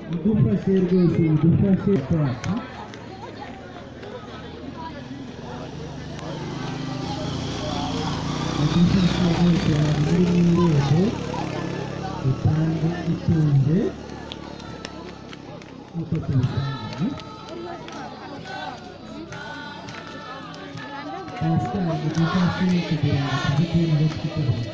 Mudufashe rwose, mudufashe kwacu. Mudufashe rwose, abantu muri mu irembo dutange ituze nk'uko tubisanganywe. Pascal, mudufashe kugira ngo tuze kubona aho twitabira.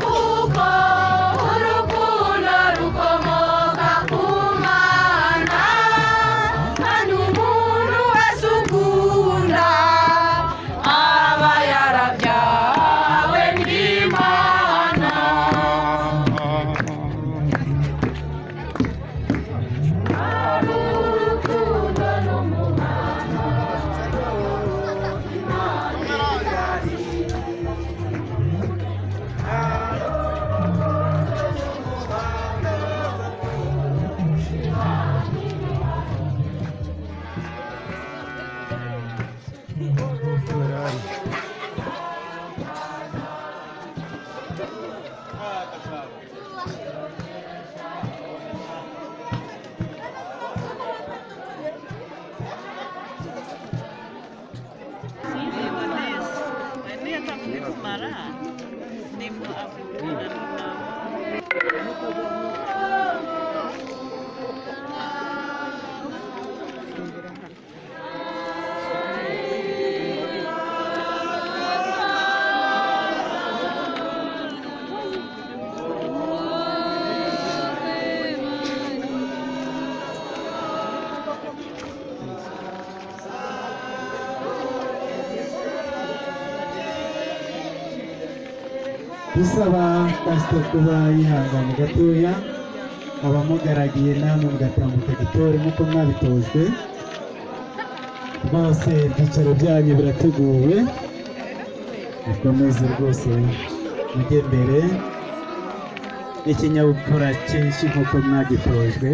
Kuko urukundo rukomoka ku Mana, kandi umuntu wese ukunda aba yarabyawe n'Imana. Urukundo n'umubano. Dusaba pastor kuba yihangana gatoya, abamugaragiye namwe mugatambuka gitore nk'uko mwabitojwe. Rwose ibyicaro byanyu birateguwe, mukomeze rwose mujye mbere n'ikinyabupfura cyinshi nk'uko mwagitojwe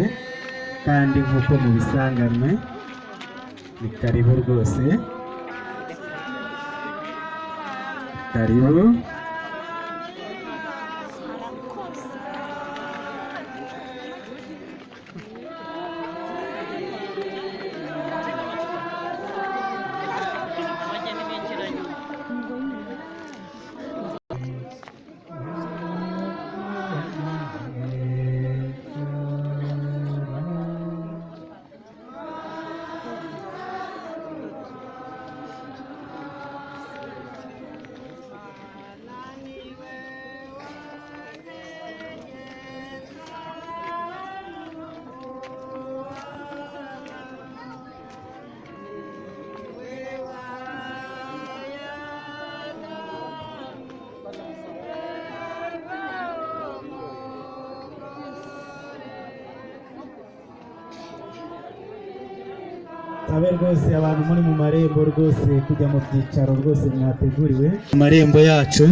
kandi nk'uko mubisanganwe. Ni karibu rwose, karibu. Abageni bigira nyuma. Sabe rwose abantu muri mu marembo rwose kujya mu byicaro rwose mwateguriwe mu marembo yacu.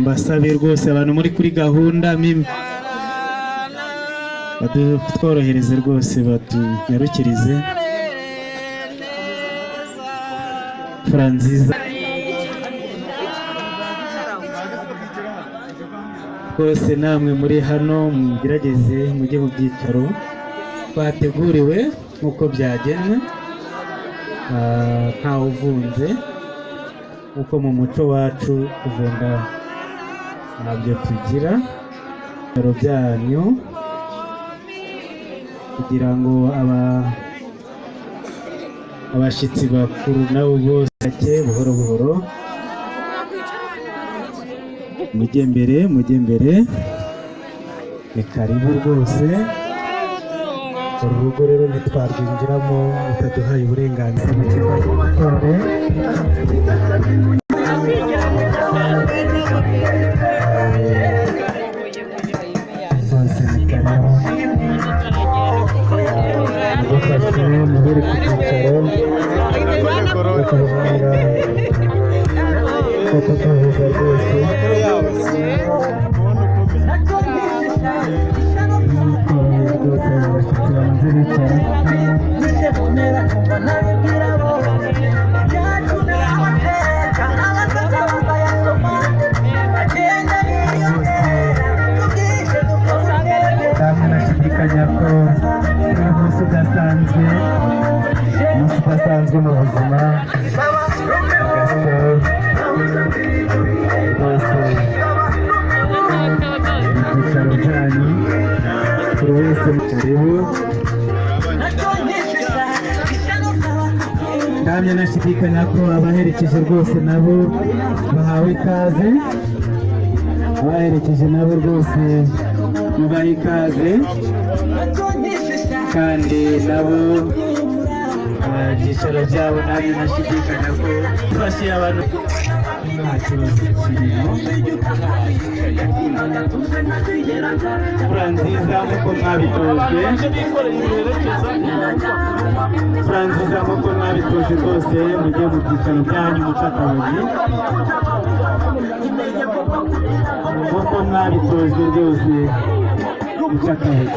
Mbasabe rwose abantu muri kuri gahunda batworohereze rwose, batunyarukirize fura nziza rwose. Namwe muri hano mugerageze mujye mu byicaro twateguriwe nk'uko byagenwe. Ntawe uvunze, kuko mu muco wacu kuvunda ntabyo tugira. Ibiro byanyu kugira ngo abashyitsi bakuru nabo bose bake buhoro buhoro mujye mbere, mujye mbere, ni karibu rwose. Uru rugo rero ntitwarwinjiramo mutaduhaye uburenganzira mu kigo cy'ubutore. Bose ni karibu, mubafashe mubere ku byicaro bakabahanga bakakahuza rwose. Bitoroheye rwose, abo bashyitsi babanze bicara. Namwe nashidikanya ko uyu munsi udasanzwe, umunsi udasanzwe mu buzima. Gaston rwose, ibyicaro byanyu buri wese karibu. Ndamya nashidikanya ko abaherekeje rwose nabo bahawe ikaze, abaherekeje nabo rwose mubahe ikaze, kandi nabo ibyicaro byabo namwe nashidikanya ko bafashe abantu nta kibazo kirimo. Fura nziza nk'uko mwabitojwe, fura nziza nk'uko mwabitojwe rwose, mujye mu byicaro byanyu mucakabaji nk'uko mwabitojwe rwose, mucakabaji.